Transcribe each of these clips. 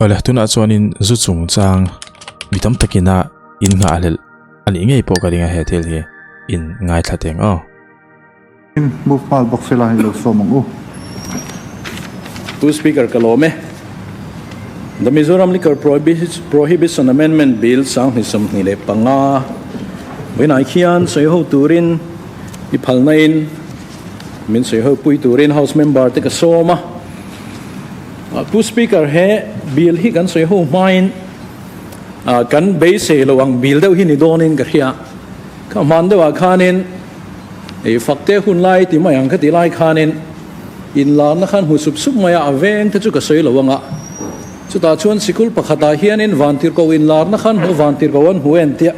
Awle, tunah chuanin zu chungchang mi tam takina in nghahhlelh a nih ngei pawh ka ring a he thil hi in ngaithla teng aw. In move nghal bawk sela i lo sawm ang u. Pu Speaker ka lawm e. The Mizoram Liquor Prohibition Amendment Bill 2025 vawiinah khian sawiho turin i phalna in min sawiho pui turin House member te ka sawm a. Pu Speaker he bill hi kan sawiho hmain kan beisei lo ang bill deuh hi ni dawnin ka hria. Ka hman deuhah khanin Ei fakte hun lai ti mai ang ka ti lai khanin inlarna khan hmu sup sup mai a, a veng te chu ka sawi lo anga. Chutah chuan sikul pakhatah hianin vantirhkoh inlarna khan hmu vantirhkoh an hmu en tia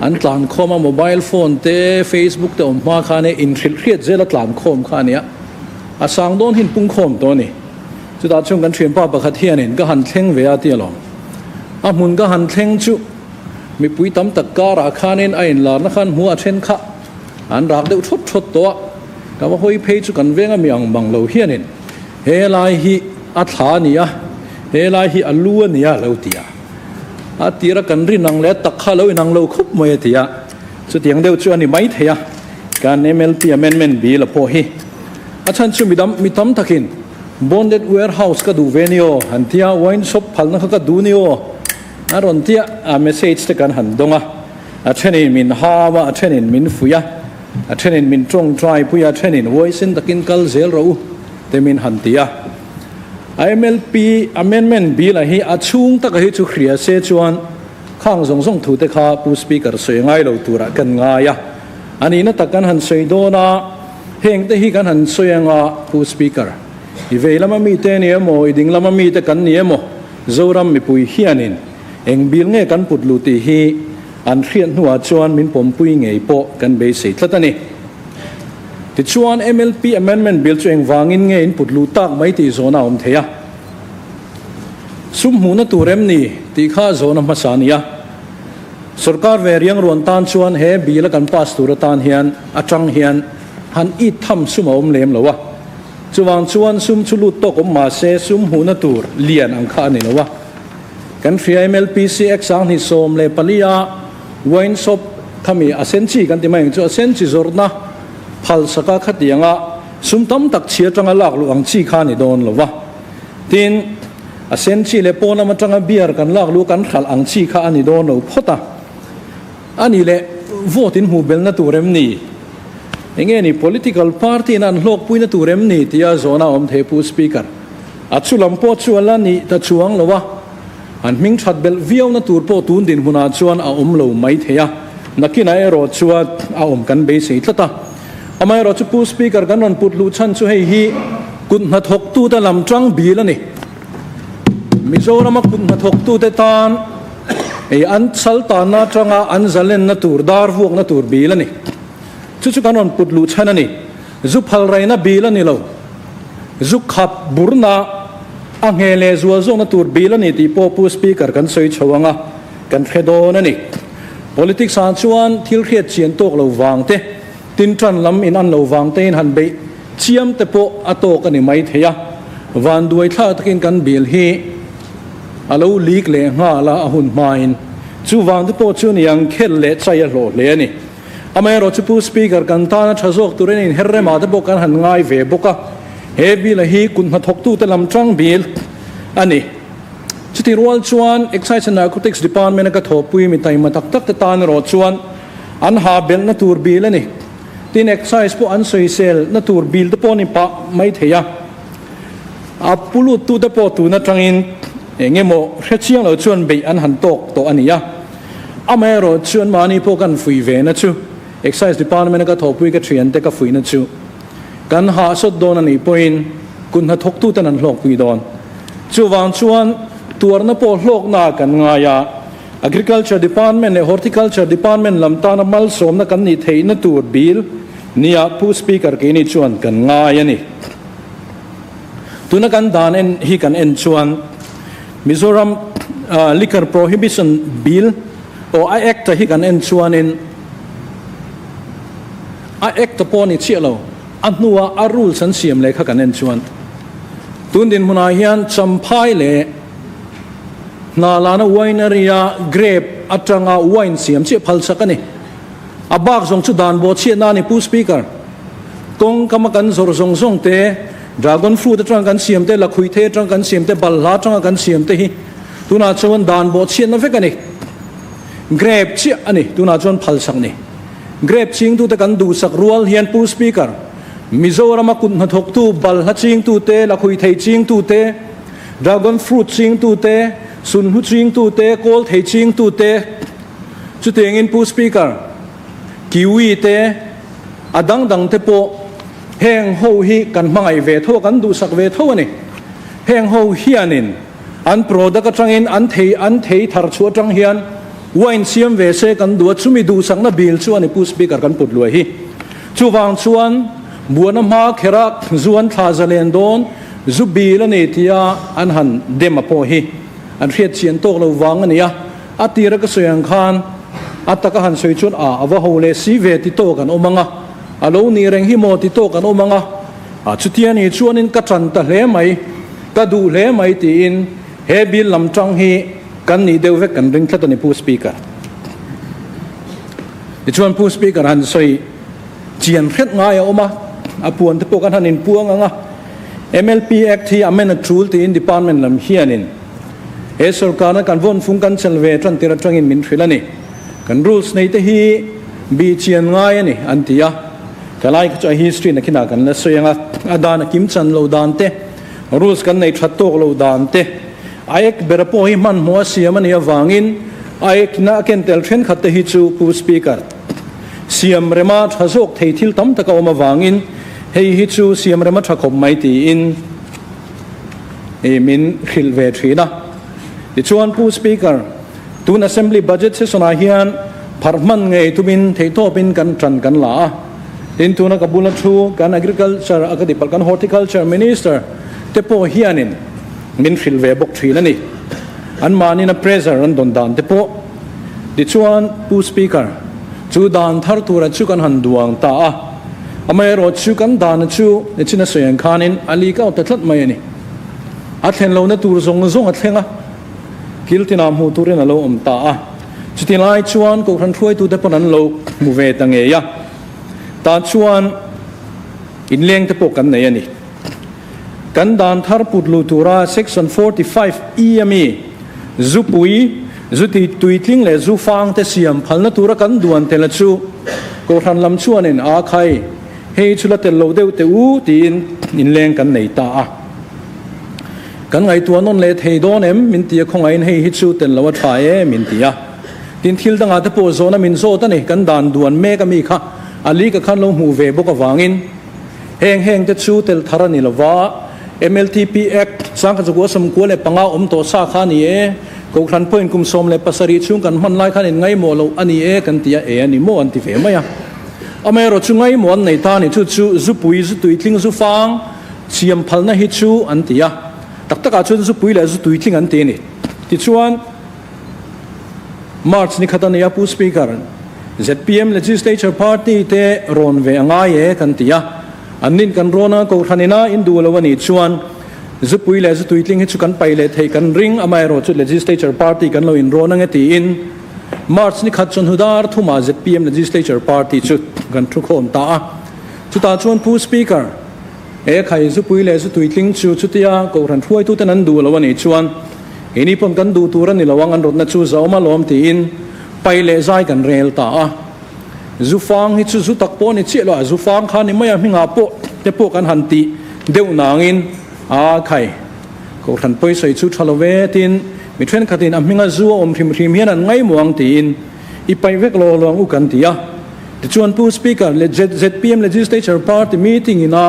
an tlan khawm a, mobile phone te, facebook te awm hma khan e inhrilh hriat zela tlan khawm kha a nia. A sang dawn hin pung khawm tawh a ni. Chutah chuan kan thianpa pakhat hianin ka han thleng ve a ti alawm. A hmun ka han thleng chu mipui tam tak karah khanin a inlarna khan hmu a then kha an rak deuh thawt thawt tawh a, ka va hawi phei chu kan veng ami ang bang lo hianin he lai hi a thla a ni a, he lai hi a lu a ni a lo ti a, a tira kan rin ang leh a tak kha lo inang lo khawp mai a ti a, chutiang deuh chu a ni mai thei a, kan MLP amendment bill a pawh hi a chhan chu midam mi tam takin bonded warehouse ka duh ve ni aw han ti a, wine shop phalna kha ka duh ni aw. A rawn tia a message te kan han dawng a, a thenin min hau a, a thenin min fuih a, a thenin min tawngtai pui a, a thenin huaisen takin kal zel rawh u te min han ti a. A MLP amendment bill a hi a chhung taka hi chu hria se chuan khang zawng zawng thu te kha Pu Speaker sawi ngai lo turah kan ngai a, a nihna tak kan han sawi dawn a, heng te hi kan han sawi anga Pu Speaker, i vei lama mite ni emaw, i ding lama mite kan ni emaw, Zoram mipui hianin eng bil nge kan put luh tih hi an hriat hnuah chuan min pawmpui ngei pawh kan beisei tlat a ni. Tichuan, MLP Amendment Bill chu engvangin nge in put luh tak mai tih zawhna a awm thei a. Sum hmuhna tur em ni tih kha zawhna hmasa a ni a. Sorkar ve riang ruan tan chuan he bill a kan pass tur atan hian atang hian han it tham sum a awm lem lo a. Chuvang chuan sum chu lut tawk awm mahse sum hmuhna tur lian ang kha a ni lo a. Kan hria MLPC Act 2014 a wine shop khami a sen chi kan ti mai ang chu a sen chi zawrhna phal saka khatianga sum tam tak chhi atanga lak luh ang chi kha a ni dawn lo a. Tin, a sen chi leh pawn lam atanga beer kan lak luh kan hralh ang chi kha a ni dawn lo phawt a. A nih leh vote in hmuh belna tur em ni? Enge ni political party in an hlawkpuina tur em ni tia zawhna a awm thei Pu Speaker. A chu lam pawh chu a la nih ta chuang lo a, an hming that belh viauna tur pawh tun dinhmunah chuan a awm lo mai thei a, nakinah erawh chuan a awm kan beisei tlat a. Amaherawh chu Pu Speaker kan rawn put luh chhan chu hei hi kut hnathawktute lam tang bil a ni. Mizorama kut hnathawktute tan Hei an chal tanna atanga an zalenna tur dar vuakna tur bil a ni. Chu chu kan rawn put luh chhan a ni. Zu phal raina bil a ni lo. Zu khap burna a nge leh zual zawkna tur bil a ni tih pawh Pu Speaker kan sawi chho ang a, kan hre dawn a ni. Politics ah chuan thil hriat chian tawk lo vang te, tin tan lam in an lo vang te in han beih chiam te pawh a tawk a ni mai thei a. Vanduai thlak takin kan bil hi. A lo leak leh nghal a, a hun hmain. Chuvang te pawh chu niang khel leh chai a hlawh hle a ni. Amaherawh chu Pu Speaker kan tana tha zawk turin inher remah te pawh kan han ngai ve bawk a. He bill-a hi kut hnathawktute lam tang bil a ni. Chutih rual chuan Excise and Narcotics Department-a ka thawhpui mi taima tak tak te tan erawh chuan an ha belhna tur bil a ni. Tin, Excise pawh an sawisel na tur bil te pawh a ni pah mai thei a. A pu luttute pawh tun atangin eng emaw hre chiang lo chuan beih an han tawk tawh a ni a. Amaherawh chuan mahni pawh kan fuih ve na chu Excise Department a ka thawhpui ka thiante ka fuihna chu kan hahsawt dawn a nih pawhin kut hnathawktuten an hlawkpui dawn. Chuvang chuan tuarna pawh hlawkna kan ngai a, Agriculture Department leh Horticulture Department lam tana malsawmna kan nih theihna tur bil nia Pu Speaker keini chuan kan ngai a ni. Tuna kan dan en hi kan en chuan Mizoram Liquor Prohibition Bill or a Act hi kan en chuanin a Act pawh a ni chiah lo, a hnua a rules an siam leh kha kan en chuan tun dinhmunah hian Champhai leh. Hnalana winery-a grape atanga wine siam chiah phalsak a ni. A bak zawng chu dan bawhchhiatna a ni Pu Speaker. Kawng kama kan zawrh zawng zawng te, dragon fruit atanga kan siam te, lakhuihthei atanga kan siam te, balhla atanga kan siam te hi tunah chuan dan bawhchhiatna vek a ni. Grape chiah a ni tunah chuan phalsak ni. Grape chingtute kan duhsak rual hian Pu Speaker, Mizorama kut hnathawktu, balhla chingtute, lakhuihthei chingtute, Dragon fruit chingtute, sunhlu chingtute, kawl thei chingtute, chutiangin Pu Speaker, kiwi te, a dang dang te pawh heng ho hi kan hmangaih ve tho a, kan duhsak ve tho a ni. Heng ho hianin an product atangin an thei an thei thar chhuah atang hian wine siam ve se kan duh a, chumi duhsakna bil chu a ni Pu Speaker kan put luai hi. Chuvang chuan buana hma khera zu an thla zalen dawn Zu bil a ni tia an han dem a pawh hi an hriat chian tawk lo vang a ni a, a tira ka sawi ang khan a taka han sawi chuan a a va ho leh si ve ti tawk an awm ang a, a lo nih reng hi maw ti tawk an awm ang a, a chutia ni chuanin ka tan ta hle mai, ka duh hle mai tiin he bil lam tang hi kan nih deuh vek kan ring tlat a ni Pu Speaker. Tichuan Pu Speaker han sawi chian hret ngai a awm a, a puan te pawh kan han inpuang ang a, MLP Act hi amend a tul tiin Department lam hianin he sorkarna kan vawn fung kan chel ve tan tir atangin min hrilh a ni. Kan rules nei te hi bih chian ngai a ni an ti a, ka lai kha chu a history na khinah kan la sawi ang a, a dan a kim chan lo dan te, rules kan nei that tawk lo dan te, a Act bera pawh hi hmanhmawh a siam a nih avangin a Act na a ken tel thenkhat te hi chu Pu Speaker, Siam rema tha zawk thei thil tam tak a awm avangin hei hi chu siam rema tha khawp mai tiin min hrilh ve thin a. Tichuan Pu Speaker, tun Assembly Budget Session ah hian pharh hman ngei tumin theihtawpin kan tan kan la a. Tin tuna ka bula thu kan Agriculture a ka ti palh kan Horticulture Minister te pawh hianin min hrilh ve bawk thin a ni. Anmahnin a pressure an dawn dan te pawh. Tichuan, Pu Speaker, chu dan thar tura chu kan han duang ta a, amaherawh chu kan dana chu nichin a sawi ang khanin a leak out ta tlat mai a ni. A thlen lohna tur zawng zawng a thleng a, kil tinah hmuh turin a lo awm ta a. Chuti lai chuan Kohhran hruaitute pawn an lo hmu ve ta ngei a, tah chuan inleng te pawh kan nei a ni. Kan dan thar put luh tura Section 45 E a mi, zupui, zu ti tuitling leh zu fang te siam phalna tura kan duan tel a chu Kohhran lam chuanin a khai, hei chu la tel lo deuh teh u tiin inleng kan nei ta a. Kan ngaihtuah nawn leh thei dawn em? Min ti a, khawngaihin hei hi chu tel lo a tha e min ti a. Tin thil dangah te pawh zawhna min zawt a ni, kan dan duan mek a mi kha a li ka khan lo hmuh ve bawk avangin, Heng heng te chu tel thar a ni lo va, MLTP Act, 1995 awm tawh sa kha a ni e, Kohhran pawhin kum 17 chhung kan hman lai khan in ngaimawh loh a ni e kan ti a, e a ni maw an ti ve mai a. Amaherawh chu ngaimawh an nei ta a ni, chu chu zupui, zutui tling, zufang siam phalna hi chu an ti a, tak takah chuan zupui leh zutui tling an ti a ni. Tichuan. March ni khat a nia Pu Speaker, zpm Legislature Party te rawn ve a ngai e kan ti a, an nin kan rawn a, Kohhran ina in duh lo a nih chuan zupui leh zutuitling hi chu kan pai leh theih kan ring, amaherawh chu Legislature Party kan lo in rawn ang e tiin March ni khat chawhnu dar thumah zpm Legislature Party chu kan thu khawm ta a, chutah chuan Pu Speaker, he khai zupui leh zutuitling chu chutia Kohhran hruaituten an duh lo a nih chuan Keini pawn kan duh tur a ni lo ang, an rawtna chu zauhma lawm tiin pai leh zai kan rel ta a. Zu fang hi chu zu tak pawh a ni chiah lo a, zu fang kha ni mai a, hmingah pawh te pawh kan han tih deuh nangin a khai Kohhran pawisawi chu tha lo ve tiin mi thenkhatin a hminga zu a awm hrim hrim hian an ngaimawh ang tiin i paih vek lo lo ang u kan ti a. Tichuan Pu Speaker leh zpm Legislature Party meeting ina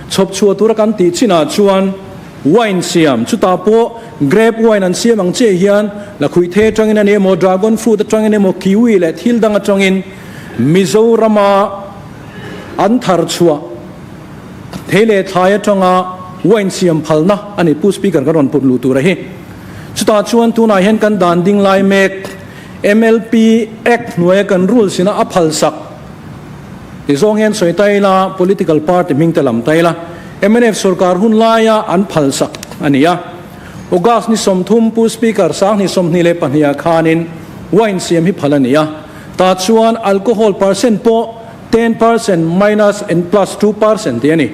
chhawp chhuah tura kan tih chinah chuan Wine siam, chutah pawh grape wine an siam ang chiah hian lakhuih the atangin a ni emaw, dragon fruit atangin emaw, kiwi leh thil dang atangin Mizorama an thar chhuah thei leh thlai atanga wine siam phalna a ni. Pu Speaker ka rawn put luh tur a hi. Chutah chuan tunah hian kan dan ding lai mek MLP Act hnuaia kan rules ina a phalsak Ti zawng hian sawi ta ila, political party hming te lam ta ila, mnf sorkar hun laia an phalsak a ni a. August ni 30 Pu Speaker 2022 ah khanin wine siam hi phal a ni a, tah chuan alcohol percent pawh 10% minus and plus 2% tih a ni.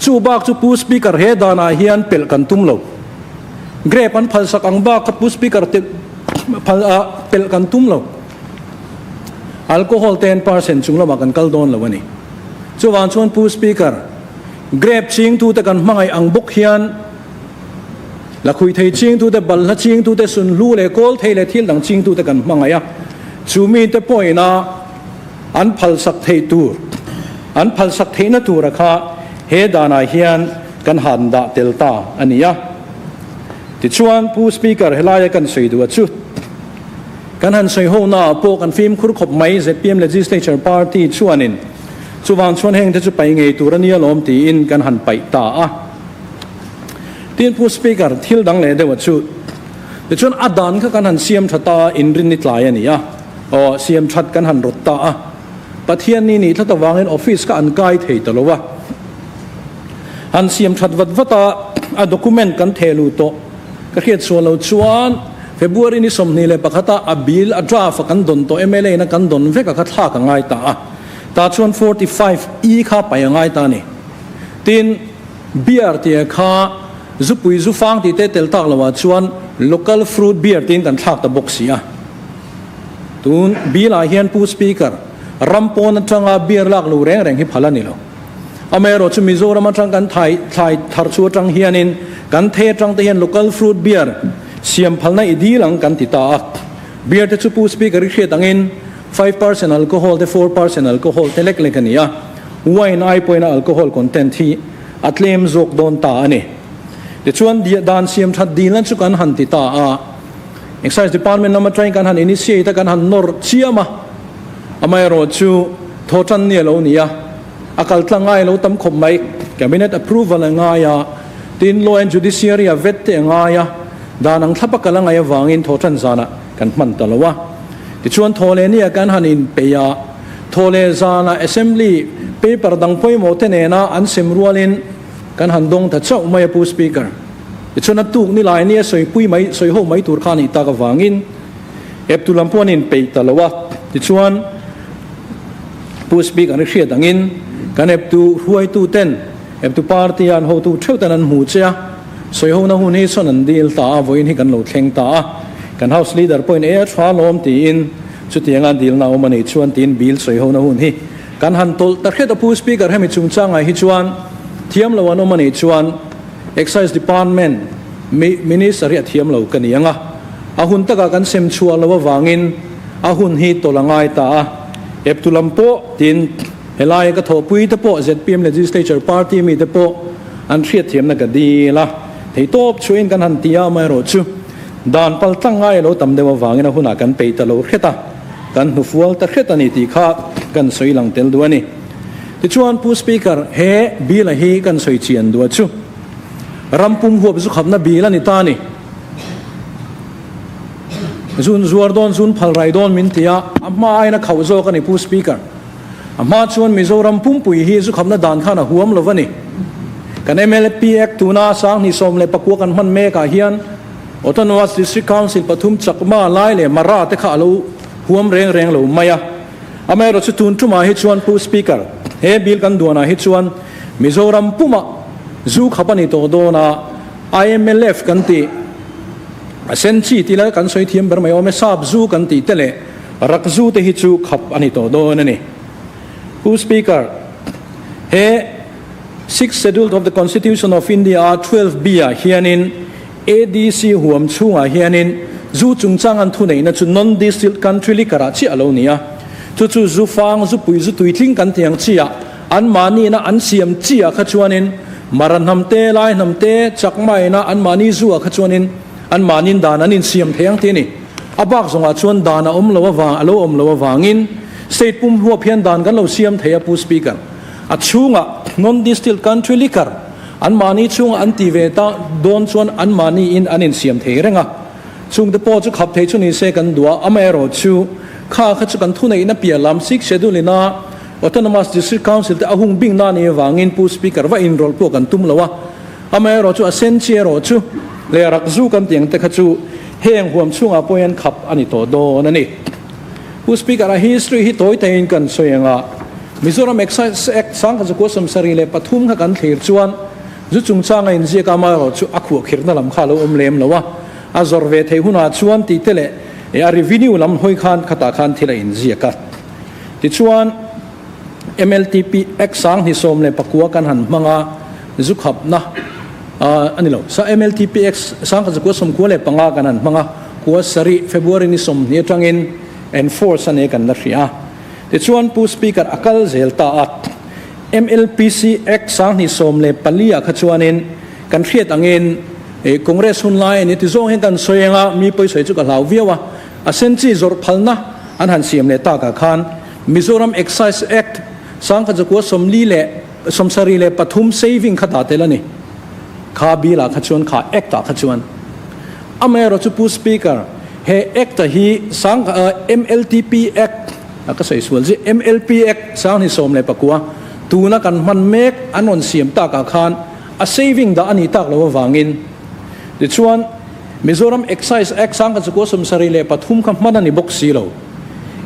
Chu bak chu Pu Speaker he danah hian pelh kan tum lo. Grape an phalsak ang bak kha Pu Speaker telh phal ah pelh kan tum lo. Alcohol 10% chung lamah kan kal dawn lo a ni. Chuvang chuan Pu Speaker, Grape chingtute kan hmangaih ang bawk hian Lakhuithei chingtute, balhla chingtute, sunhlu leh kawlthei leh thil dang chingtute kan hmangaih a. Chu mite pawhina an phalsak theih tur, an phalsak theihna tura kha he danah hian kan han dah tel ta a ni a. Tichuan, Pu Speaker, helaia kan sawi duh a chu kan han sawi ho naah pawh kan fimkhur khawp mai, zpm Legislature Party chuanin chuvang chuan hengte chu paih ngei tur a nia lawm tiin kan han paih ta a. Tin Pu Speaker, thil dang leh deuh a chu tichuan a dan kha kan han siam tha ta a, inrin ni tlai a ni a, aw siam that kan han rawt ta a, Pathian ni nih tlat avangin office kha an kai thei ta lo a, han siam that vat vat a, a document kan theh luh tawh ka hriat sual lo chuan February ni 21 a a bill a draft a kan dawn tawh mla in a kan dawn vek a kha thlak a ngai ta a, tah chuan 45 E kha paih a ngai ta a ni. Tin. Beer tih kha zupui zufang tih te tel tak loah chuan local fruit beer tiin kan thlak ta bawk si a. Tun bill ah hian Pu Speaker, ram pawn atanga beer lak lo reng reng hi phal a ni lo. Amaherawh chu Mizoram atang kan thai thlai thar chu atang hianin kan thei atang te hian local fruit beer siam phalna i dil ang kan ti ta a. Beer te chu Pu Speaker i hriat angin 5% alcohol te 4% alcohol te lek lek a ni a. Wine ai pawhin a alcohol content hi a tlem zawk dawn ta a ni. Tichuan, dan siam that dilna chu kan han ti ta a, Excise Department lam atangin kan han initiate a, kan han nawr chiam a, amaherawh chu thaw tan ni a lo ni a, a kal tlang ngai a lo tam khawp mai. Cabinet approval a ngai a, tin Law and Judiciary a vet te a ngai a, dan ang thlap a kal a ngaih avangin thaw tan zanah kan hman ta lo a. Tichuan, thaw leh nia kan han inpeih a. Thawhleh zana Assembly paper dang pawimawh te nena an sem rualin kan han dawng ta chauh mai a Pu Speaker. Tichuan a tuk ni lai nia sawipui mai sawi ho mai tur kha a nih tak avangin eptu lam pawh an inpeih ta lo a. Tichuan Pu Speaker i hriat angin kan eptu hruaitu ten eptu party a an hotu theuh ten an hmu che a, sawi hona hun hi sawn an dil ta a, vawiin hi kan lo thleng ta a. Kan House Leader pawhin e a tha lawm tiin Chutianga dilna awm a nih chuan tiin bill sawihona hun hi kan han tawlh ta hret a Pu Speaker hemi chungchangah hi chuan thiam lo an awm a nih chuan Excise Department Minister hi a thiam lo ka ni ang a, a hun takah kan sem chhuah loh avangin a hun hi tawlh a ngai ta a, eptu lam pawh tiin helaia ka thawhpui te pawh zpm Legislature Party mite pawh an hriatthiamna ka dil a, theitawp chhuahin kan han ti a amaherawhchu. Dan pal tlang ngai a lo tam deuh avangin a hunah kan peih ta lo hret a, kan hnufual ta hret a ni tih kha kan sawi lang tel duh a ni. Tichuan Pu Speaker, he bill-a hi kan sawi chian duh a chu ram pum huap zu khapna bill a ni ta a ni. Zun zuar dawn, zun phal rai dawn min ti a, a hma aiin a khauh zawk a ni Pu Speaker. A hma chuan Mizoram pumpui hi zu khapna dan khan a huam lo a ni. Kan MLP Act tuna 2019 kan hman mekah hian Autonomous District Council pathum Chakma, Lai leh Mara te kha a lo huam reng reng lo mai a. Amaherawhchu chu tun tumah hi chuan Pu Speaker, he bill kan duanah hi chuan Mizoram pumah zu khap a ni tawh dawn a, IMLF kan tih, a sen chi tih la kan sawi thiam ber mai awm e, sap zu kan tih te leh rak zu te hi chu khap a ni tawh dawn a ni. Pu Speaker, he Sixth Schedule of the Constitution of India a 12B ah hianin ADC huam chhungah hianin zu chungchang an thuneihna chu non-distilled country liquor ah chiah a lo ni a. Chu chu zu fang, zu pui, zu tuitling kan tih ang chiah anmahniina an siam chiah kha chuanin Mara hnam te, Lai hnam te, Chakmaina anmahni zu ah kha chuanin anmahniin dan an insiam thei ang tih a ni. A bak zawngah chuan dan a awm lo avang, a lo awm lo avangin state pum huap hian dan kan lo siam thei a Pu Speaker. A chhungah non-distilled country liquor anmahni chhungah an ti ve ta dawn chuan anmahniin an insiam thei reng a. Chungte pawh chu khap thei chu ni se kan duh a, amaherawh chu kha kha chu kan thuneihna piah lam Sixth Schedule ina Autonomous District Council te a hung bingna a nih avangin Pu Speaker va inrawlh pawh kan tum lo a. Amaherawh chu a sen chi erawh chu. Leh rak zu kan tih ang te kha chu heng huam chhungah pawh hian khap a ni tawh dawn a ni. Pu Speaker, a history hi tawi taiin kan sawi ang a, Mizoram Excise Act 1973 kha kan thlir chuan zu chungchang a inziak a, amaherawhchu a khuahkhirhna lam kha a lo awm lem lo a, a zawrh ve theih hunah chuan tih te leh a revenue lam hawi khan khatah khan thil a inziak a. Tichuan, MLTP Act 2019 kan han hmang a, zu khapna a ni lo. Sa MLTP Act 1995 kan han hmang a, kua sarih February ni 20 atangin enforce a ni kan la hria a. Tichuan, Pu Speaker a kal zel ta a, MLPC Act 2014 ah kha chuanin kan hriat angin Congress hun lai a ni ti zawng hian kan sawi ang a, mi pawisawi chu ka hlau viau a, a senchi zawrh phalna an han siam leh takah khan Mizoram Excise Act 1973 saving kha dah tel a ni. Kha bill ah kha chuan, kha Act ah kha chuan. Amaherawh chu Pu Speaker, he Act a hi sang MLTP Act, a ka sawi sual zia, MLP Act 2019 tuna kan hman mek an rawn siam takah khan a saving dah a nih tak loh avangin tichuan Mizoram Excise Act 1973 kha hman a ni bawk si lo.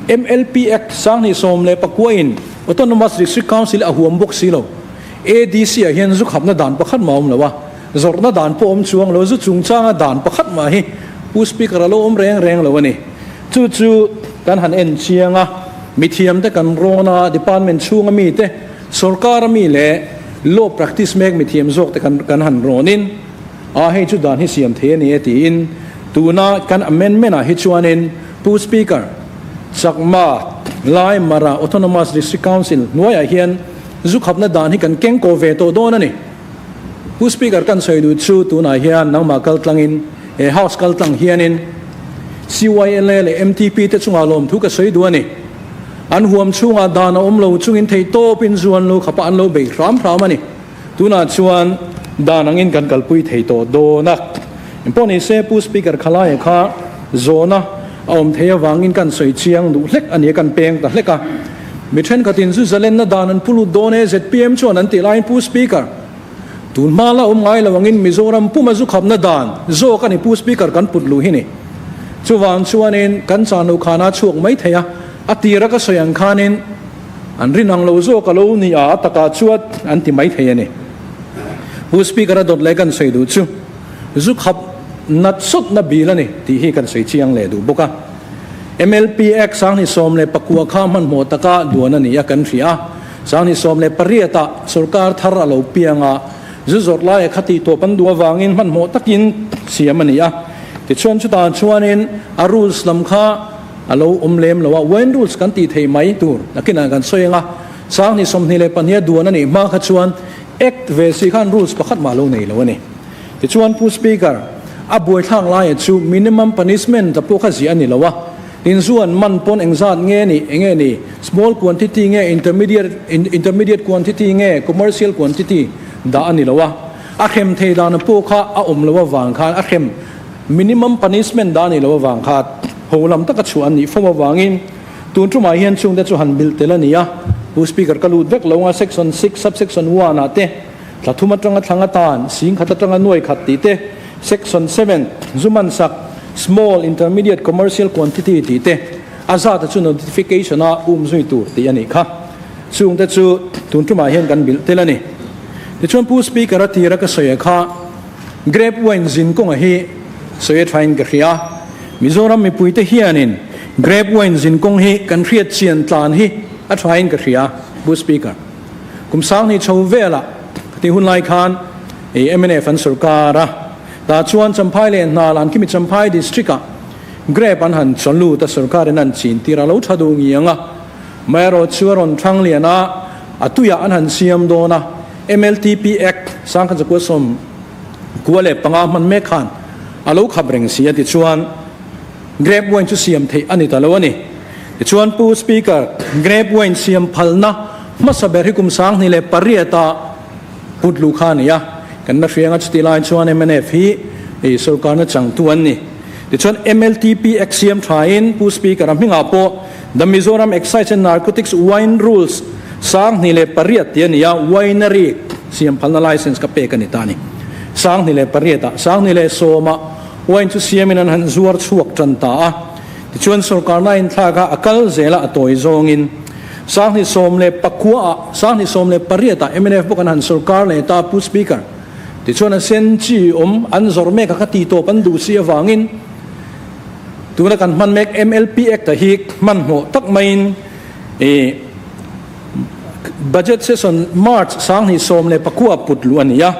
MLP Act 2019 in Autonomous District Council a huam bawk si lo. ADC ah hian zu khapna dan pakhat mah a awm lo a, zawrhna dan pawh a awm chuang lo, zu chungchanga dan pakhat mah hi Pu Speaker a lo awm reng reng lo a ni. Chu chu kan han en chiang a, mithiam te kan rawn a, department chhunga mi te, sorkar a mi leh law practice mek mithiam zawk te kan han rawnin, A hei chu dan hi siam thei a ni e tiin tuna kan amendment ah hi chuanin Pu Speaker, Chakma, Lai, Mara Autonomous District Council hnuaiah hian zu khapna dan hi kan keng kaw ve tawh dawn a ni. Pu Speaker kan sawi duh chu tunah hian nangmah kal tlangin he House kal tlang hianin CYLA leh MTP te chungah lawmthu ka sawi duh a ni. An huam chhungah dan a awm lo chungin theihtawpin zu an lo khap a, an lo bei hram hram a ni. Tunah chuan dan angin kan kalpui thei tawh dawn a. Engpawh ni se Pu Speaker Khalaia kha zawhna a awm thei avangin kan sawi chiang duh hlek a ni a, kan peng ta hlek a. Mi thenkhatin zu zalenna dan an pu lut dawn e, zpm chuan an tih laiin Pu Speaker, tun hma la awm ngai lo angin Mizoram puma zu khapna dan zawk a ni Pu Speaker kan put luh hi ni. Chuvang chuanin kan chan loh khana chhuak mai thei a, a tira ka sawi ang khanin, An rin ang lo zawk a lo ni a, a takah chuan an ti mai thei a ni. Pu Speaker a dawt leh kan sawi duh chu zu khap nat sawtna bil a ni tih hi kan sawi chiang leh duh bawk a. MLP Act 2019 kha hmanhmawh taka duan a ni a kan hria a, 2018 ah sorkar thar a lo piang a, zu zawrh laia kha tih tawp an duh avangin hmanhmawh takin siam a ni a. Tichuan chutah chuanin a rules lam kha A lo awm lem lo a, wine rules kan tih theih mai tur nakinah kan sawi ang a, 2022 a duan a nih hma kha chuan Act ve si khan rules pakhat mah lo nei lo a ni. Tichuan Pu Speaker, a buaithlak laia chu minimum punishment a pawh kha ziah a ni lo a, inzu an man pawn engzat nge ni, enge ni, small quantity nge intermediate intermediate quantity nge commercial quantity dah a ni lo a, a hrem thei dan a pawh kha a awm lo avang khan a hrem Minimum punishment dah a nih loh avang kha ho lam taka chhuah an nih fo avangin tun tumah hian chungte chu han bilh tel a ni a. Pu Speaker ka lut vek lo nga Section 6 Subsection 1 ah te thla thum atanga thlang atan sing khat atanga nuai khat tih te, Section 7 zu man sak small intermediate commercial quantity tih te a zat a chu notification a um zui tur tih a nih kha. Chungte chu tun tumah hian kan bilh tel a ni. Tichuan Pu Speaker a tira ka sawi a kha. Grape wine zin kawnga hi sawi a thain ka hria. Mizoram mipuite hianin grape wine zin kawng hi kan hriat chian tlan hi a thain ka hria, Pu Speaker. Kum sanghnih chho velah ka tih hun lai khan mnf an sorkar a, tah chuan Champhai leh Hnal an kimi Champhai district ah grape an han chawn lut a, sorkarin an chin tir a lo tha duh ngiang a, amaherawh chu a rawn thang lian a, a tuiah an han siam dawn a. MLTP Act 1995 hman mek khan a lo khap reng si a tichuan grape wine chu siam theih a ni ta lo a ni. Tichuan Pu Speaker, grape wine siam phalna hmasa ber hi kum 2008 ah put luh kha a ni a, kan la hriang a chutih lai chuan mnf hi sorkarna changtu an ni. Tichuan MLTP Act siam thain Pu Speaker a hmingah pawh The Mizoram Excise and Narcotics Wine Rules 2008 tih a ni a, winery siam phalna license ka pek a ni ta a ni. 28 ah, 2010 ah wine chu siamin an han zuar chhuak tan ta a. Tichuan sorkarna inthlak a, a kal zel a, a tawi zawngin 2019 ah, 2018 ah mnf bawk an han sorkar leh ta Pu Speaker. Tichuan a sen chi awm an zawrh mek a kha ti tawp an duh si avangin tuna kan hman mek MLP Act a hi hmanhmawh tak maiin ih Budget session March 2019 put luh a ni a,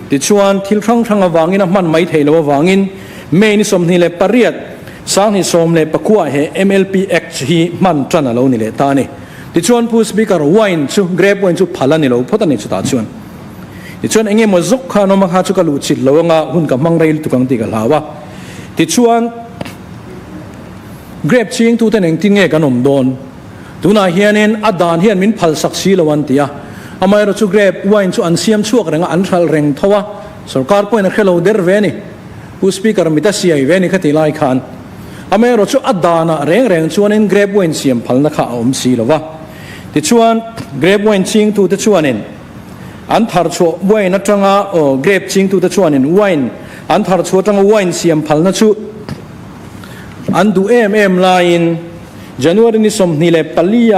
tichuan thil hrang hrang avangin a hman mai thei lo avangin May ni 28, 2019 he MLP Act hi hman tan a lo ni leh ta a ni. Tichuan Pu Speaker, wine chu, grape wine chu phal a ni lo phawt a ni chutah chuan. Tichuan eng emaw zawk kha an awm a, kha chu ka luh chit lo anga hun ka hmang rei lutuk ang tih ka hlau a. Tichuan grape chingtuten engtin nge kan awm dawn? Tunah hianin a dan hian min phalsak si lo an ti a, amaherawh chu grape wine chu an siam chhuak reng a, an hralh reng tho a, sorkar pawhin a hre lo der ve a ni. Pu Speaker mit a siai ve a ni kha ti lai khan. Amaherawh chu a danah reng reng chuanin grape wine siam phalna kha a awm si lo va. Tichuan grape wine chingtute chuanin an thar chhuah wine atanga aw grape chingtute chuanin wine an thar chhuah atanga wine siam phalna chu an duh em em laiin January ni 24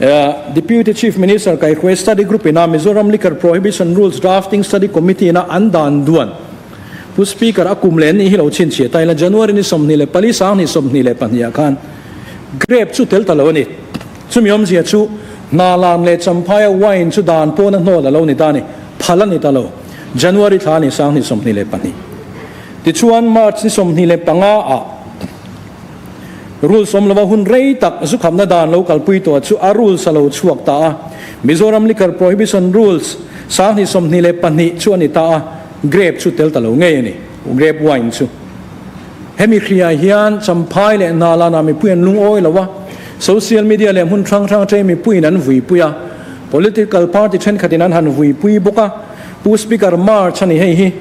a Deputy Chief Minister Kaihruai Study Group ina Mizoram Liquor Prohibition Rules Drafting Study Committee ina an dan duan Pu Speaker a kum leh ni hi lo chhinchhiah ta ila January ni 24 2022 ah khan grape chu tel ta lo a ni. Chumi awmzia chu Hnalan leh Champhaia wine chu dan pawn a hnawl a lo ni ta a ni. Phal a ni ta lo. January thla a ni 2022. Tichuan March ni 25 ah Rules awm lova hun rei tak zukhamna dan lo kalpui tawh chu a rules a lo chhuak ta a. Mizoram Liquor Prohibition Rules 2022 chu a ni ta a, grape chu tel ta lo ngei a ni, grape wine chu. Hemi hriah hian Champhai leh Hnalana mipui an lungawi lo a, social media leh hmun hrang hrang atangin mipuiin an vuipui a, political party thenkhatin an han vuipui bawk a. Pu Speaker, March a ni hei hi.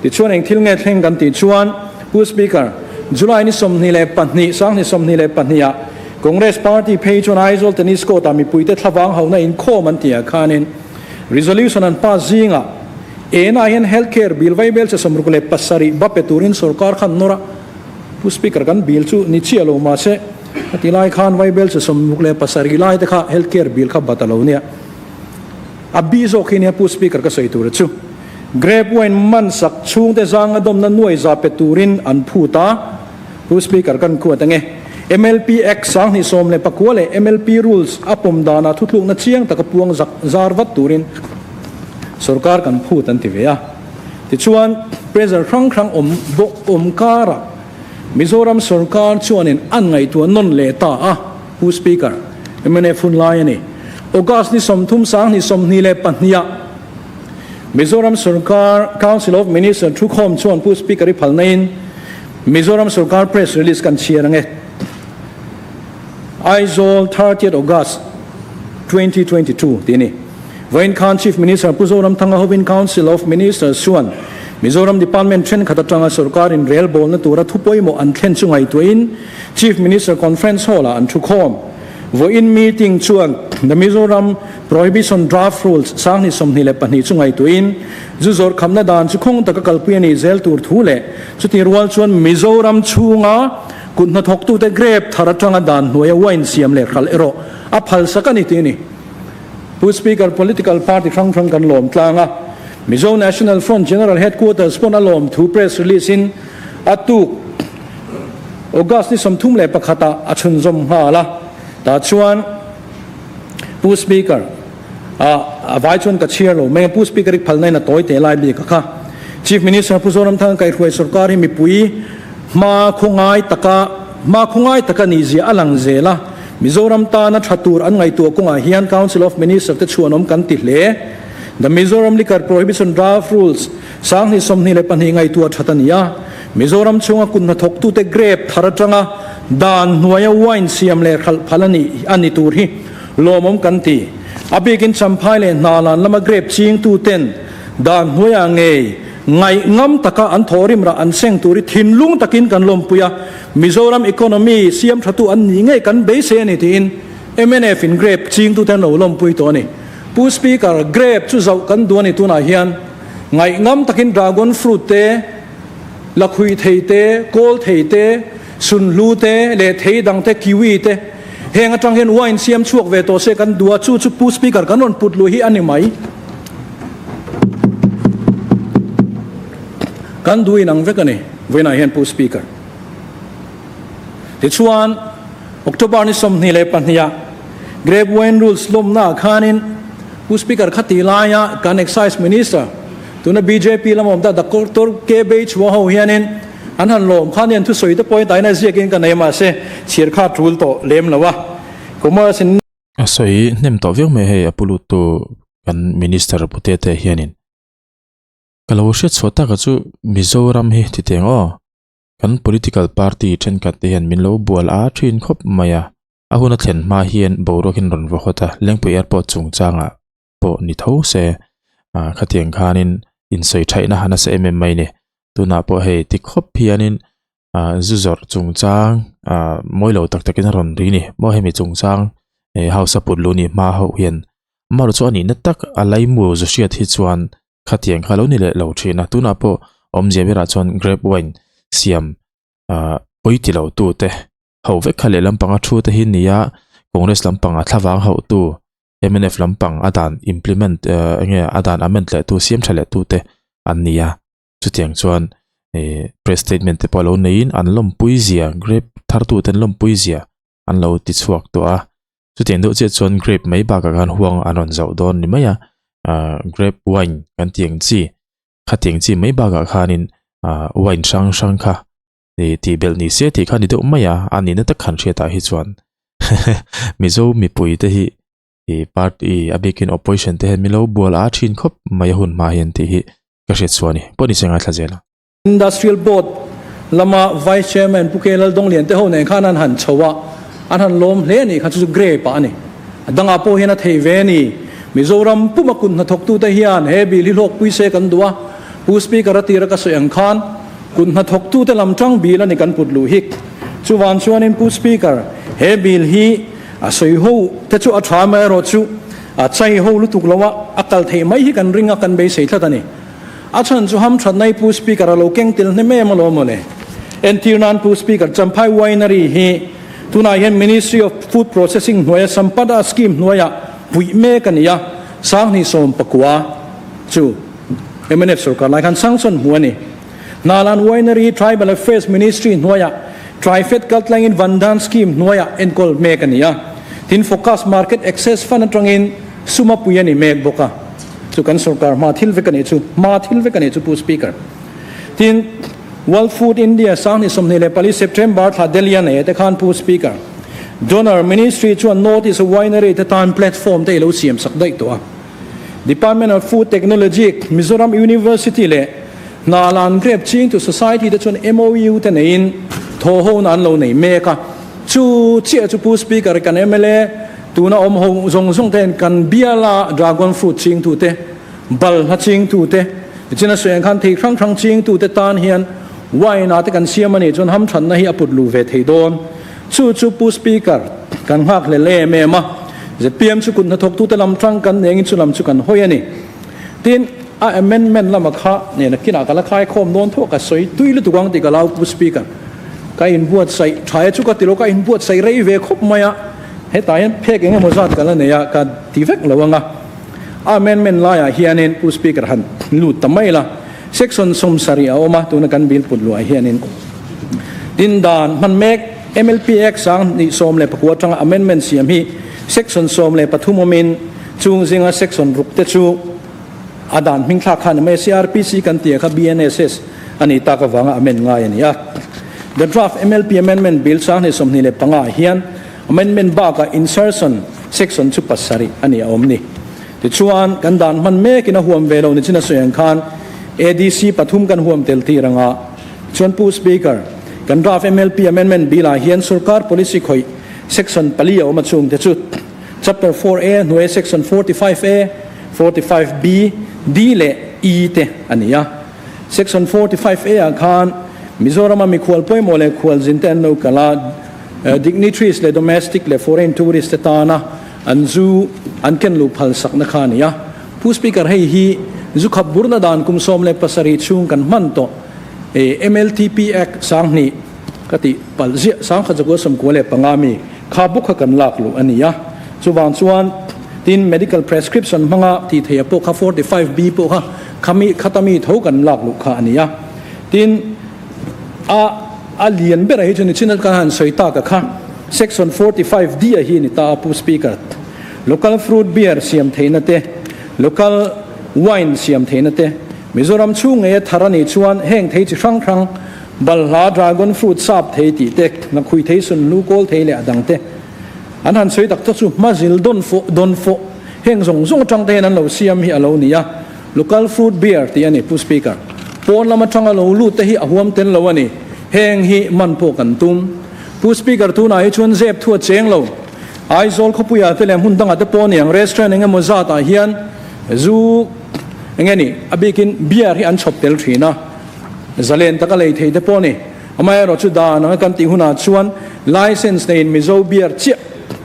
Tichuan eng thil nge thleng kan tih chuan Pu Speaker, July ni 22, 2022 ah Congress Party phei chuan Aizawl Tennis Court ah mipuite thlavang hauhna inkhawm an tih ah khanin resolution an pass zingah ena hian Health Care Bill vaibel che 67 ba pe turin sorkar khan nawr a, Pu Speaker kan bill chu ni chiah lo mahse a ti lai khan vaibel che 67 lai te kha Health Care Bill kha bat a lo nia. A bi zawk hi nia Pu Speaker ka sawi tur chu. Grape wine man sak chhungte zanga dawmna nuai za pe turin an phut a, Pu Speaker kan khuat ange. MLP Act 2019 leh MLP Rules a pawm danah thuthlukna chiang taka puang zak zar vat turin sorkar kan phut an ti ve a. Tichuan, pressure hrang hrang awm bawk awm karah Mizoram sorkar chuanin an ngaihtuah nawn leh ta a, Pu Speaker, mnf hun lai a ni. August ni 30 2022 ah Mizoram sorkar Council of Minister thukhawm chuan Pu Speaker i phalnain Mizoram sorkar press release kan chhiar ang e. Aizawl, 30th August 2022 tih a ni. Vawiin khan Chief Minister Pu Zoramthanga hovin Council of Ministers chuan Mizoram Department thenkhat atanga sorkar inrelbawlna tura thu pawimawh an thlen chu ngaihtuahin Chief Minister Conference Hall-ah an thukhawm. Vawiin meeting chuan The Mizoram Prohibition Draft Rules 2022 chu ngaihtuahin zu zawrh khamna dan chu khawng taka kalpui a nih zel tur thu leh chuti rual chuan Mizoram chhunga kut hnathawktute grape thar atanga dan hnuaia wine siam leh hralh erawh a phalsak a ni tih a ni. Pu Speaker, political party hrang hrang kan lawm tlang a, Mizo National Front General Headquarters pawn a lawm thu press release in a tuk August ni 31 ah a chhunzawm nghal a, tah chuan Pu Speaker, a vai chuan ka chhiar lo mai a, Pu Speaker i phalna in a tawi teh lai bik a kha. Chief Minister Pu Zoramthanga kaihhruai sorkar hi mipui hma khawngai taka hma khawngai taka nihzia a lang zel a, Mizoram tana tha tur an ngaihtuah kawngah hian Council of Minister te chhuanawm kan ti hle. The Mizoram Liquor Prohibition Draft Rules 2022 ngaihtuah that a ni a, Mizoram chhunga kut hnathawktute grape thar atanga dan hnuaia wine siam leh hralh phal a ni a ni tur hi lawmawm kan ti. A bikin Champhai leh Hnalan lama grape chingtuten dan hnuaiah ngei ngaih ngam taka an thawhrim rah an seng tur hi thinlung takin kan lawmpui a, Mizoram economy siam thatu an ni ngei kan beisei a ni tiin mnf in grape chingtute an lo lawmpui tawh a ni. Pu Speaker, grape chu zauh kan duh a ni tunah hian. Ngaihngam takin dragon fruit te, lakhuih thei te, kawl thei te, sunhlu te leh thei dang te, kiwi te, heng atang hian wine siam chhuak ve tawh se kan duh a, chu chu Pu Speaker kan rawn put luh hi a ni mai. Kan duh inang vek a ni, vawiinah hian Pu Speaker. Tichuan, October ni 22 ah Grape Wine Rules lawmna ah khanin Pu Speaker kha tih laia kan Excise Minister, tuna bjp lama awm ta Doctor K Beichhua ho hianin an han lawm khan hian thusawi te pawhin taina ziakin ka nei mahse chhir kha tul tawh lem lo a. Commerce in. A sawi hnem tawh viau mai hei a pu luttu kan Minister Putete hianin ka lo hriat chhuah taka chu Mizoram hi ti teng aw. Kan political party thenkhat te hian min lo bual a thin khawp mai a, a hun a thlen hma hian boruak in rawn vaw hawt a, Lengpui Airport chungchangah pawh ni tho se, ah khatiang khanin insawi thaihna han nasa em em mai ni. Tunah pawh hei ti khawp hianin ah zu zawrh chungchang ah mawi lo tak takin a rawn ri ni. Maw hemi chungchang eh house a put luh ni hma hauh hian amaherawhchu a nihna tak a laimu zu hriat hi chuan Khatiang kha lo ni leh lo thin a, tunah pawh awmzia berah chuan grape wine siam ah pawi ti lo tu te ho vek kha lehlam panga thu te hi ni a, Congress lampang a thlavang hauh tu mnf lampang a dan implement eh eng nge a dan amend leh tu siam tha leh tu te an ni a, chutiang chuan ih press statement te pawh lo neiin an lawmpui zia grape thar tu te an lawmpui zia an lo ti chhuak tawh a. Chutiang deuh chiah chuan grape mai bakah khan huang an rawn zauh dawn ni mai a, ahh grape wine kan tih ang chi khatiang chi mai bakah khanin ahh wine hrang hrang kha ih tih belh ni se tih kha ni deuh mai a, a nihna tak han hriatah hi chuan Mizo mipui te hi ih party a bikin opposition te hian min lo bual a thin khawp mai a hun hma hian tih hi ka hriat chhuah a ni, pawh ni se ngaithla zel ang. Industrial Board lama Vice Chairman Pu K. Laldonglian te ho nen khan an han chho a, an han lawm hle a nih kha, chu chu grape ah a ni. A dangah pawh hian a thei ve a ni. Mizoram puma kut hnathawktute hian he bill hi hlawkpui se kan duh a, Pu Speaker a tira ka sawi ang khan kut hnathawktute lam tang bill a ni kan put luh hi. Chuvan chuanin Pu Speaker, he bill hi a sawi ho te chu a tha amaherawh chu a chai ho lutuk lo a, a kal theih mai hi kan ring a, kan beisei tlat a ni. A chhan chu hamthatna i Pu Speaker a lo keng tel hnem em alawm mawle. Entir nan Pu Speaker, Champhai Winery hi tunah hian Ministry of Food Processing hnuaia Sampada Scheme hnuaiah puih mek a ni a, 2019 chu mnf sorkar lai khan sanction hmu a ni. Hnalan Winery hi Tribal Affairs Ministry hnuaiah Trifed kaltlangin Vandhan Scheme hnuaiah enkawl mek a ni a, tin Focus Market Access Fund atangin sum a pui a ni mek bawk a. Chu kan sorkar hma thil vek a nih chu, hma thil vek a nih chu Pu Speaker. Tin, World Food India 2024 September thla Delhi a nei te khan Pu Speaker, Donor Ministry chuan North East Winery te tan platform te i lo siam sak daih tawh a. Department of Food Technology, Mizoram University leh Hnalan Grape Chingtu Society te chuan MOU te neiin thawhhona an lo nei mek a. Chu chiah chu Pu Speaker kan mla Tuna awm ho zawng zawng te hian kan biala dragon fruit chingtute, balhla chingtute, tichin a sawi ang khan thei hrang hrang chingtute tan hian wine ah te kan siam a nih chuan hamthanna hi a put luh ve thei dawn. Chu chu Pu Speaker, kan nghakhlel em em a, zpm chu kut hnathawktute lam tang kan nengin chu lam chu kan hawi a ni. Tin, a amendment lama kha nena kinah ka la khaikhawm dawn tho a, ka sawi tui lutuk ang tih ka lau Pu Speaker. Ka inbuatsaih tha e chu ka ti lo, ka inbuatsaih rei ve khawp mai a. Hetah hian phek eng emaw zat ka la nei a, ka ti vek lo ang a. A amendment laiah hianin Pu Speaker han lut ta mai la, Section 70 a awm a, tuna kan bill put luah hianin tin dan hman mek MLP Act 2019 atanga amendment siam hi Section 13 awmin chung zinga Section ruk te chu a dan hming thlak kha a ni mai a, CRPC kan tih kha BNSS a nih tak avanga amend ngai a ni a. The draft MLP Amendment Bill 2025 ah hian amendment bakah insertion section chu pasarih a ni a awm ni. Tichuan, kan dan hman mekin a huam ve lo ni chin a sawi ang khan ADC pathum kan huam tel tir anga. Chuan Pu Speaker, kan draft MLP Amendment Bill ah hian sorkar policy khawih section pali a awm a chungte chu Chapter 4A hnuaia Section 45A, 45B, D leh E te a ni a. Section 45A ah khan Mizorama mikhual pawimawh leh khualzin te an lo kal a, dignitaries leh domestic leh foreign tourist te tana an zu an ken luh phal sakna kha a ni a. Pu Speaker, hei hi Zu khap burna dan kum 17 chhung kan hman tawh MLTP Act 2000 ka tih palh ziah 1995 mi kha bawk kha kan lak luh a ni a. Chuvang chuan tin medical prescription hmanga tih theih a pawh kha 45B pawh kha khami khata mi tho kan lak luh kha a ni a. Tin a a lian berah hi chu nichin kan han sawi tak a kha section 45D a hi a ni ta a Pu Speaker. Local fruit beer siam theihna te, local wine siam theihna te, Mizoram chhung ngeia thar a nih chuan heng thei chi hrang hrang, balhla, dragon fruit, sap thei tih te, hnakhui thei, sunhlu, kawl thei leh a dang te an han sawi tak tak chu hmazil dawn fawh dawn fawh heng zawng zawng atang te hian an lo siam hi a lo ni a, local fruit beer tih a ni Pu Speaker. Pawn lam atanga lo lut te hi a huam tel lo a ni, heng hi man pawh kan tum. Pu Speaker tunah hi chuan zep thu a cheng lo. Aizawl khawpuiah te leh hmun dangah te pawh aniang restaurant eng emaw zatah hian zu eng nge ni a bikin beer hi an chhawp tel thin a, zalen taka lei thei te pawh a ni. Amaherawh chu dan anga kan tih hunah chuan license neiin Mizo beer chiah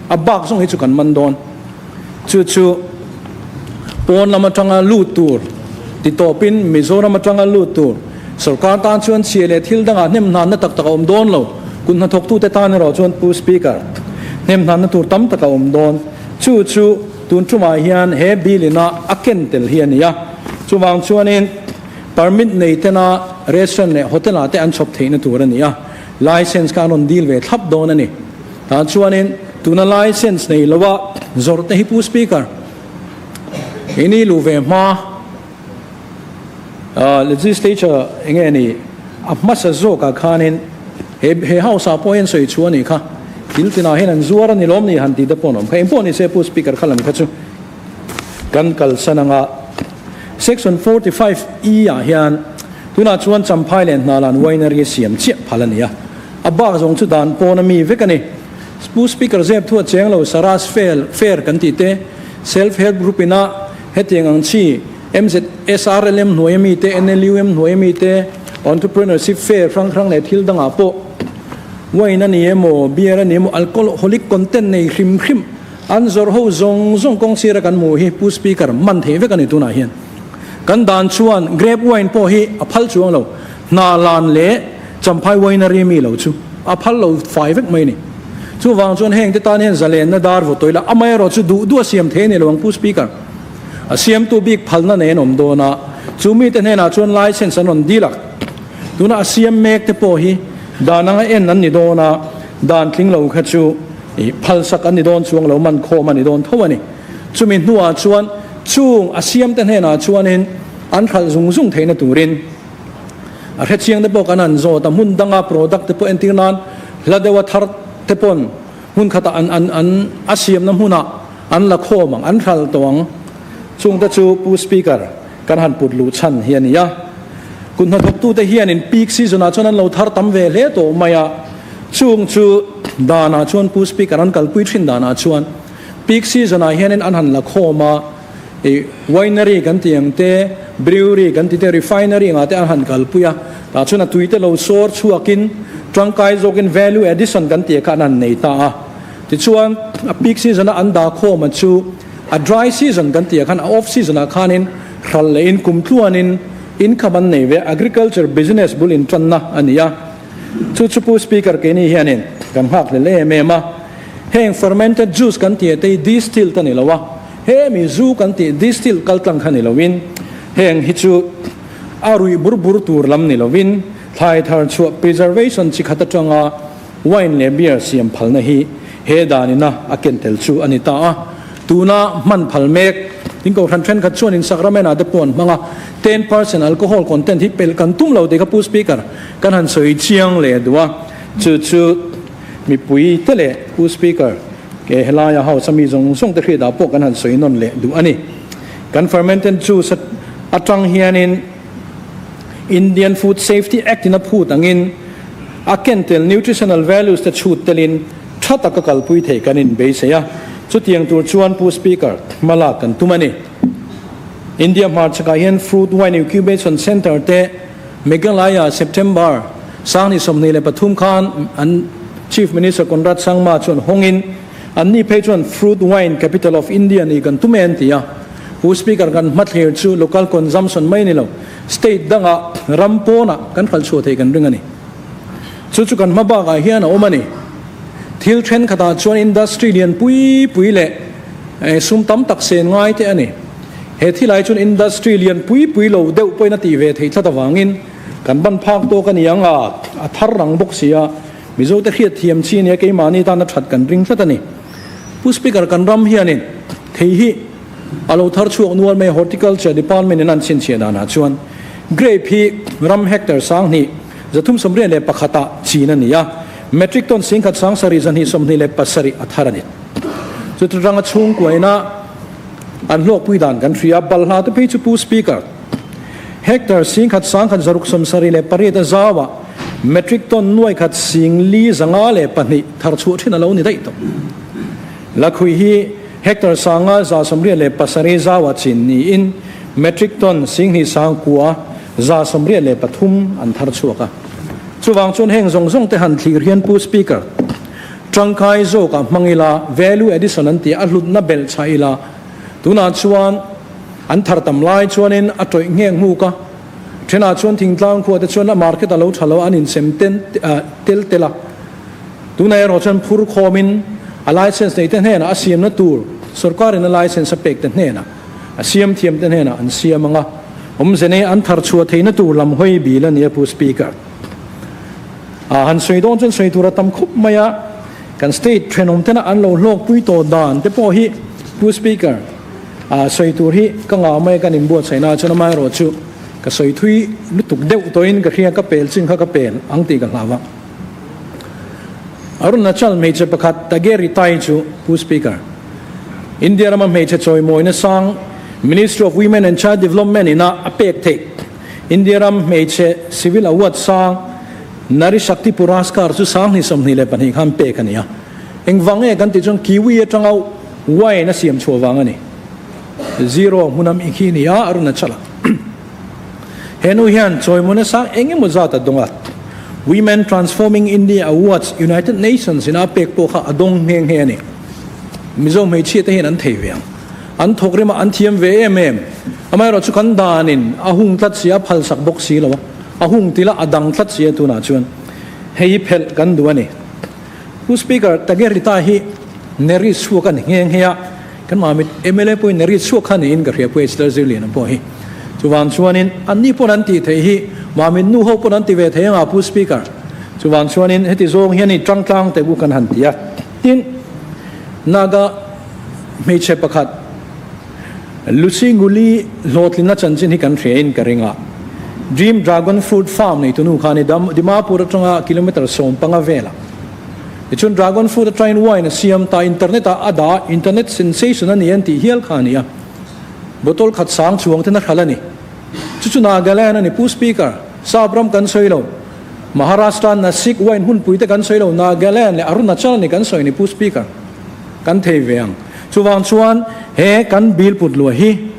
a bak zawng hi chu kan man dawn. Chu chu pawn lam atanga lut tur ti tawpin Mizoram atanga lut tur sorkar tan chuan chhia leh thil dangah hnem hnanna tak tak a awm dawn lo. Kut hnathawktute tan erawh chuan Pu Speaker, hnem hnanna tur tam tak a awm dawn. Chu chu tun tumah hian he bill ina a ken tel hi a ni a. Chuvang chuanin permit nei tena restaurant leh hotel ah te an chhawp theihna tur a ni a. License kha an rawn deal ve thlap dawn a ni. Tah chuanin tuna license nei loa zawrh te hi Pu Speaker, ini luh ve hma legislature enge ni a hmasa zawkah khanin he he house ah pawh hian sawi chhuah a nih kha, thil tinah hian an zuar a ni lawm ni han tih te pawh an awm kha. Engpawh ni se Pu Speaker kha lam kha chu kan kalsan anga Section 45 E ah hian tunah chuan Champhai leh Hnalan Winery siam chiah phal a ni a. A bak zawng chu dan pawn a mi vek a ni. Pu Speaker zep thu a cheng lo, Saras Fair Fair kan tih te, Self Help Group ina hetiang ang chi MZSRLM hnuai a mi te, NLUM hnuai a mi te, Entrepreneurship Fair hrang hrang leh thil dangah pawh wine a ni emaw, beer a ni emaw, alcoholic content nei hrim hrim an zawrh ho zawng zawng kawng sira kan hmuh hi Pu Speaker man theih vek a ni tunah hian. Kan dan chuan grape wine pawh hi a phal chuang lo, hna lan leh Champhai Winery mi lo chu a phal lo fai vek mai a ni. Chuvang chuan heng te tan hian zalenna dar vaw tawih la, amaherawh chu duh duh a siam thei a ni lo ang Pu Speaker. A siamtu bik phalna nei an awm dawn a, chu mite hnenah chuan license an rawn dil a. Tuna a siam mek te pawh hi dan anga en an ni dawn a, dan tling lo kha chu phalsak an ni dawn chuang lo, man khawm a ni dawn tho a ni. Chumi hnuah chuan chung a siamte hnenah chuanin an hralh zung zung theihna turin, A hrechiang te pawh kan han zawt a, hmun danga product te pawh entir nan hla deuha thar te pawn hmun khatah an an an a siamna hmunah an la khawm ang, an hral tawh ang. Chung te chu Pu Speaker kan han put luh chhan hi a ni a. Kut hnathawktute hianin peak season ah chuan an lo thar tam ve hle tawh mai a, chung chu danah chuan Pu Speaker an kalpui thin danah chuan peak season ah hianin an han la khawm a, I winery kan tih ang te, brewery kan tih te, refinery angah te an han kalpui a, tah chuan a tui te lo sawr chhuakin tangkai zawkin value addition kan tih kha an han nei ta a. Tichuan a peak season a an dah khawm a chu a dry season kan tih ah khan a off season ah khanin hral leh in kum tluanin income an nei ve a, agriculture business bul intanna a ni a. Chu chu Pu Speaker keini hianin kan nghak hlel em em a. Heng fermented juice kan tih te hi distilled a ni lo a. Hemi zu kan tih distill kal tlang kha ni loin heng hi chu a ruih bur bur tur lam ni loin thlai thar chhuah preservation chi khat atanga wine leh beer siam phalna hi he danina a ken tel chu a ni ta a. Tuna hman phal mek tin kohhran thenkhat chuan in sacrament ah te pawh an hmang a, 10% alcohol content hi pelh kan tum lo tih kha Pu Speaker kan han sawi chiang leh duh a, chu chu mipui te leh Pu Speaker Ke helaia house a mi zawng zawng te hriatah pawh kan han sawi nawn leh duh a ni. Kan fermented juice atang hianin Indian Food Safety Act in a phut angin a ken tel nutritional values te chhut telin tha taka kalpui thei kan inbeisei a. Chutiang tur chuan Pu Speaker, hma lak kan tum a ni. India hmarchhakah hian Fruit Wine Incubation Centre te Meghalaya September 2023 khan an Chief Minister Conrad Sangma chuan hawngin anni phei chuan Fruit Wine Capital of India ni kan tum e an ti a. Pu Speaker kan hmathlir chu local consumption mai ni lo, state dangah ram pawnah kan hralh chhuah thei kan ring a ni. Chu chu kan hma bakah hian a awm a ni. Thil thenkhatah chuan industry lian pui pui leh sum tam tak sen ngai te a ni. He thilai chuan industry lian pui pui lo deuh pawhin a tih ve theih tlat avangin kan ban phak tawk a ni ang a, a thar rang bawk si a, Mizote hriat thiam chi nia keimahni tana that kan ring tlat a ni. Pu Speaker kan ram hianin thei hi a lo thar chhuak nual mai Horticulture Department in an chhinchhiah danah chuan grape hi ram hectare 2331 ah chin a ni a, metric ton 10,000 7227 a thar a ni. Chuti ranga chhungkuaina an hlawkpui dan kan hria, balhla te phei chu Pu Speaker, Hectare 11,678 a zauah metric ton 1,452 thar chhuah thin a lo ni daih tawh. Lakhui hi hectare 5187 zauah chin niin metric ton 29,173 an thar chhuak a. Chuvang chuan heng zawng zawng te han thlir hian Pu Speaker, tangkai zawkah hmang ila, value addition an tih a hlutna belh chhah ila, tunah chuan, An thar tam lai chuanin a tawih ngheng nghuk a, thenah chuan thingtlang khua te chuan a market a lo tha lo a, an insem tel tel a. Tunah erawh chuan phur khawmin a license nei te hnenah a siamna tur sorkarin a license a pek te hnenah a siam thiam te hnenah an siam ang a, awmze nei an thar chhuah theihna tur lam hawi bil a ni a Pu Speaker. A han sawi dawn chuan sawi tur a tam khup mai a, kan state thenawm tena an lo hlawkpui tawh dan te pawh hi Pu Speaker, A sawi tur hi ka ngah mai kan inbuatsaihna ah chuan amaherawh chu ka sawi thui lutuk deuh tawhin ka hria ka pel chin kha ka pel ang tih ka hlau a. Arunachal hmeichhe pakhat Tageri Tai chu Pu Speaker, India rama hmeichhe chawimawina sang Ministry of Women and Child Development ina a pek theih India ram hmeichhe civil award sang Nari Shakti Puraskar chu 2022 khan pek a ni a. Engvang nge kan tih chuan Kiwi atanga Wine a siam chhuah vang a ni. Zero hmun a mi khi ni a, Arunachala. He nu hian chawimawna sang eng emaw zat a dawng a. Women Transforming India Awards United Nations ina a pek pawh kha a dawng nghe nghe a ni. Mizo hmeichhia te hian an thei ve ang. An thawk rim a, an thiam ve em em. Amaherawh chu kan danin a hung tlat si a, phal sak bawk si lo a. A hung tila a dang tlat si a tunah chuan hei hi phelh kan duh a ni. Pu Speaker, Tagerita hi Neri chhuak a ni nghe nghe a, kan mamit mla pawhin Neri chhuak kha niin ka hria Pu Esther Zirliana pawh hi. Chuvang chuanin anni pawn an tih theih hi mamit nu ho pawn an ti ve thei anga Pu Speaker. Chuvang chuanin heti zawng hian i tangtlang teh u kan han ti a. Tin, Naga hmeichhe pakhat Lucy Nguli hlawhtlinna chanchin hi kan hria in ka ring a. Dream Dragon Fruit Farm neitu nu khan i Dimapur atanga kilometre 15 velah Tichuan Dragon Fruit atangin wine a siam ta, internet ah a dah, internet sensation a ni an tih hial kha a ni a. Bottle khat sang chuang ten a hral a ni. Chu chu Nagaland a ni Pu Speaker, Sap ram kan sawi lo, Maharashtra Nasik wine hunpui te kan sawi lo, Nagaland leh Arunachal a ni kan sawi ni Pu Speaker. Kan thei ve ang. Chuvang chuan he kan bill put luah hi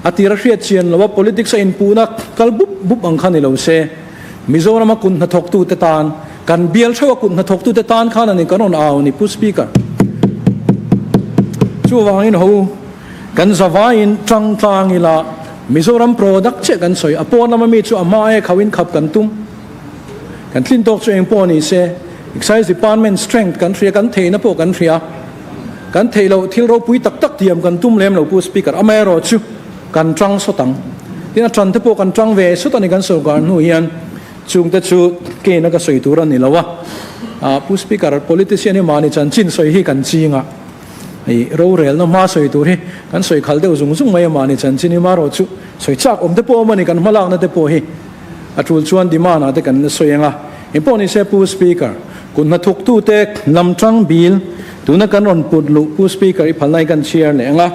a tir a hriat chian lo a, politics a inpuhna kal bup bup ang kha ni lo se, Mizoram a kut hnathawktute tan, kan bial theuh a kut hnathawktute tan khan a ni kan rawn au ni Pu Speaker. Chuvangin ho kan zavaiin tang tlang ila Mizoram product chiah kan sawi, a pawn lama mi chu a hma e khauhin khap kan tum. Kan tlin tawk chu eng pawh ni se, Excise Department strength kan hria, kan theihna pawh kan hria. Kan theih loh thil ropui tak tak tiam kan tum lem lo Pu Speaker, amaherawh chu kan tang sawt ang. Tin a tan te pawh kan tang ve sawt a ni kan sorkar hnu hian chungte chu keina ka sawi tur a ni lo a. Pu Speaker, politician hi mahni chanchin sawi hi kan ching a, hei rorelna hma sawi tur hi kan sawi khal deuh zung zung mai a mahni chanchin hi marawh chu sawi chak awm te pawh awm a ni kan hmalakna te pawh hi. A tul chuan demand ah te kan la sawi ang a, engpawh ni se Pu Speaker, kut hnathawktu te lam tang bil tuna kan rawn put luh Pu Speaker i phalna hi kan chhiar leh ang a.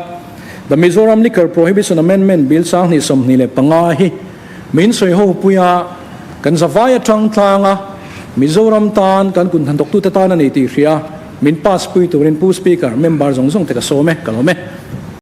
The Mizoram Liquor Prohibition Amendment Bill 2025 hi min sawi ho pui a, kan zavai atang tlang a, Mizoram tan kan kut hnathawktu te tan a ni tih hria min pass pui turin Pu Speaker, member zawng zawng te ka sawm e, ka lawm e.